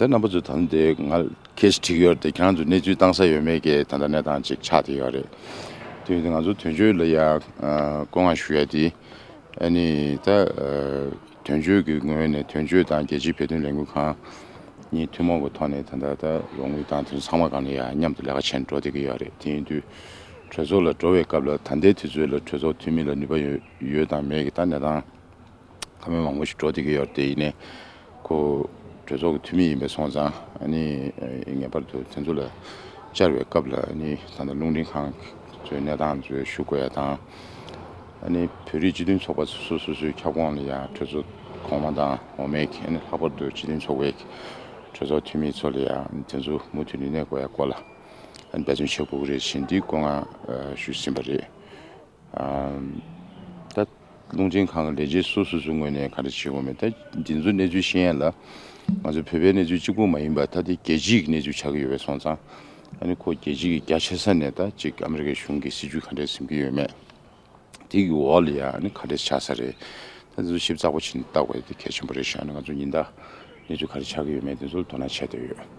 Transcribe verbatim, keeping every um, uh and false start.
ད་རྣམ་པ་ཚོ་ད་ལྟ་ང་ཁྱེད་ཅིག་ཡོད་དེ་ཁྱེད་རང་ཚོ་གནས་ཚུལ་བཏང་ས་ཡོད་མེད་ཀྱི་ད་ལྟ་གནས་སྟངས་ཅིག་ཆགས་བསྡད་ཡོད་རེད། དེ་ཡིན་དུས་ང་ཚོ་དོན་གཅོད་ལ་ཡ་ཨ་བཀོད་མངགས་ཞུ་ཡ་དེ་ཨ་ནི་ད་ཨ་དོན་གཅོད་ཀྱི་ངོས་ནས་དོན་གཅོད་དང་རྒྱལ་སྤྱིའི་བོད་དོན་ལས་འགུལ་ཁང་གཉིས་ཐུན་མོང་གི་ཐོག་ནས་ད་ལྟ་ད་རོགས་དངུལ་དང་དེ་ཚོ་ཚང་མ་སྒང་ལ་ཡ་མཉམ་དུ་ལས་ཀ་བྱས་ནས་འགྲོ་བསྡད་ཀྱི་ཡོད་རེད། དེ་ཡིན་དུས་གྲོས་ཚོགས་ལ་འགྲོ་བའི་སྐབས་ལ་ད་ལྟའི་དུས་ཚོད་ལ་གྲོས་ཚོགས་འཐུས་མི་ལ་ནུས་པ་ཡོད་ཡོད་དང་མེད་ཀྱི་ད་གནས་སྟངས་ཁ་སྣོན་མང་པོ་ཞིག་འགྲོ་བསྡད་ཀྱི་ཡོད་རེད། དེ་ཡིན་ནའི་ཁོ་གྲོས་ཚོགས་ཀྱི་འཐུས་མི་ཡིན་པ་སོང་ཙང་ཨ་ནི་ངེས་པར་དུ་དེ་ཚོ་ལ་བཅར་བའི་སྐབས་ལ་ཨ་ནི་ད་ལྟ་རླུང་འཕྲིན་ཁང་ཚོའི་གནས་སྟངས་ཚོ་ཞུ་དགོས་ཡ་དང་། ཨ་ནི་བོད་རིགས་སྤྱི་མཐུན་ཚོགས་པ་སོ་སོ་སོའི་ཁྱབ་ཁོངས་ལ་ཡང་གྲོས་ཚོགས་གོང་མ་དང་འོག་མའི་ཨ་ནི་ལྷག་པར་དུ་སྤྱི་མཐུན་ཚོགས་པའི་གྲོས་ཚོགས་འཐུས་མི་ཚོ་ལ་ཡང་དེ་ཚོ་མུ་མཐུད་ནས་གནས་དགོས་ཡ་སྐོར་ལ་ཨ་ནི་འབད་བརྩོན་བྱེད་དགོས་ཀྱི་རེད་ཅེས་འདི་བཀོད་མངགས་ཞུས་ཟིན་པ་རེད། ཨམ། ད་རླུང་འཕྲིན་ཁང་གི་ལས་བྱེད་སོ་སོ་སོའི་ངོས་ནས་ག་རེ་བྱེད་དགོས་མེད་ད་འདི་ཚོ་གནས་ཚུལ་ཤེས་ཡ་ལ་ང་ཚོ་བོད་པའི་གནས་ཚུལ་གཅིག་པུ་མ་ཡིན་པ་ད་དེ་རྒྱལ་སྤྱིའི་གནས་ཚུལ་ཆགས་ཀྱི་ཡོད་པས་སོང་ཙང་ཨ་ནི་ཁོ་རྒྱལ་སྤྱི་གི་རྒྱ་ཆེ་ས་ནས་ད་ཅིག་ཨ་མི་རི་ཀའི་གཞུང་གི་སྲིད་ཇུས་ག་འདྲས་འཛིན་གྱི་ཡོད་མེད་དེ་གི་འོག་ལ་ཡ་ཨ་ནི་ག་འདྲས་ཆགས་ས་རེད། ད་འདི་ཚོ་ཞིབ་ཚགས་པོ་བྱས་ནས་བལྟ་དགོས་དེ་གལ་ཆེན་པོ་རེད་ཤག་ཨ་ནི་ང་ཚོ་ཉིན་ལྟར་གནས་ཚུལ་ག་རེ་ཆགས་ཀྱི་ཡོད་མེད་དེ་ཚོ་ལ་དོ་སྣང་བྱས་བསྡད་ཡོད།